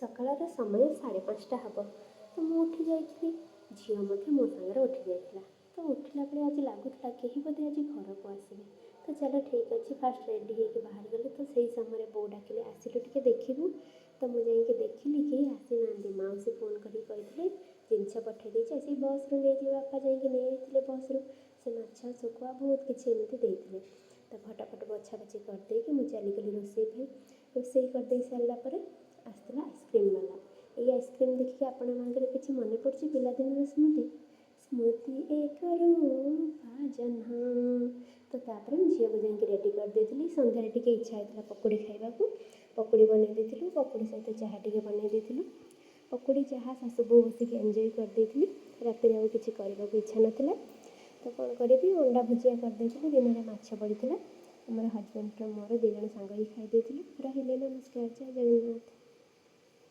ସକାଳର ସମୟ 5:30 ହେବ। ତ ମୁଁ ଉଠି ଯାଇଥିଲି, ଝିଅ ମଧ୍ୟ ମୋ ସାଙ୍ଗରେ ଉଠି ଯାଇଥିଲା। ତ ଉଠିଲା ବେଳେ ଆଜି ଲାଗୁଥିଲା କେହି ବୋଧେ ଆଜି ଘରକୁ ଆସିବେ। ତ ଚାଲ, ଠିକ୍ ଅଛି, ଫାଷ୍ଟ ରେଡ଼ି ହେଇକି ବାହାରିଗଲି। ତ ସେଇ ସମୟରେ ବୋଉ ଡାକିଲେ, "ଆସିଲୁ ଟିକେ ଦେଖିବୁ।" ତ ମୁଁ ଯାଇକି ଦେଖିଲି, କେହି ଆସିନାହାନ୍ତି। ମାଉସୀ ଫୋନ୍ କରିକି କହିଥିଲେ, ଜିନିଷ ପଠାଇ ଦେଇଛି, ଆସିକି ବସ୍ରୁ ନେଇଯିବେ। ବାପା ଯାଇକି ନେଇଯାଇଥିଲେ ବସ୍ରୁ। ସେ ମାଛ, ଶୁଖୁଆ, ବହୁତ କିଛି ଏମିତି ଦେଇଥିଲେ। ତ ଫଟାଫଟ ବଛା ବଛି କରିଦେଇକି ମୁଁ ଚାଲିଗଲି ରୋଷେଇ ପାଇଁ। ରୋଷେଇ କରିଦେଇ ସାରିଲା ପରେ ଆସିଥିଲା ଆଇସ୍କ୍ରିମ୍ ବାଲା। ଏଇ ଆଇସ୍କ୍ରିମ୍ ଦେଖିକି ଆପଣମାନଙ୍କର କିଛି ମନେ ପଡ଼ୁଛି ପିଲାଦିନର ସ୍ମୃତି? ସ୍ମୃତି ଏକ ରୂପା ଜହ୍ନ। ତ ତାପରେ ମୁଁ ଝିଅକୁ ଯାଇକି ରେଡ଼ି କରିଦେଇଥିଲି। ସନ୍ଧ୍ୟାରେ ଟିକେ ଇଚ୍ଛା ହେଇଥିଲା ପକୁଡ଼ି ଖାଇବାକୁ, ପକୁଡ଼ି ବନେଇ ଦେଇଥିଲୁ। ପକୁଡ଼ି ସହିତ ଚାହା ଟିକେ ବନେଇ ଦେଇଥିଲୁ। ପକୁଡ଼ି, ଚାହା, ଶାଶୁ ବୋହୂ ବସିକି ଏନ୍ଜୟ କରିଦେଇଥିଲି। ରାତିରେ ଆଉ କିଛି କରିବାକୁ ଇଚ୍ଛା ନଥିଲା। ତ କ'ଣ କରିବି, ଅଣ୍ଡା ଭୁଜିଆ କରିଦେଇଥିଲି। ଦିନରେ ମାଛ ପଡ଼ିଥିଲା। ଆମର ହଜବେଣ୍ଡର ମୋର 2 ଜଣ ସାଙ୍ଗ ହେଇକି ଖାଇ ଦେଇଥିଲୁ। ରହିଲି, ନମସ୍କାର, ଜୟ ଜଗନ୍ନାଥ।